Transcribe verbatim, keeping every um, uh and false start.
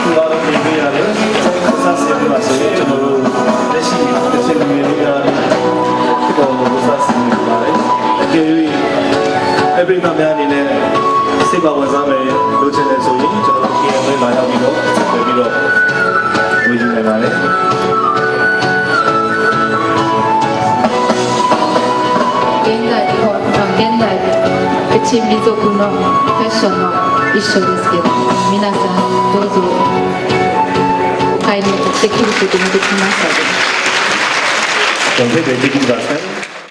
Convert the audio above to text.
ဒီလိုမြင်တွေ့ရတယ်။ စတင်ပါဆိုရင် ကျွန်တော်တို့ လက်ရှိ ကချင်လူငယ်တွေက ဖြစ်ပေါ်လို့ စတင်နေပါတယ်။ အကယ်၍ အဲ့ဒီပရိသတ်များအနေနဲ့ စိတ်ပါဝင်စားမယ် လိုချင်တယ်ဆိုရင် ကျွန်တော်တို့ KMA လာရောက်ပြီးတော့ ဆက်သွယ်ပြီးတော့ ဝယ်ယူနိုင်ပါတယ်။ 現代日本、現代、 ကချင်ပြည်သူ့ခုံတော် ဖက်ရှင်တော် 一緒ですけど、皆さんどうぞお買い求めできることもできますので。 Don't take it, take it, that's fine.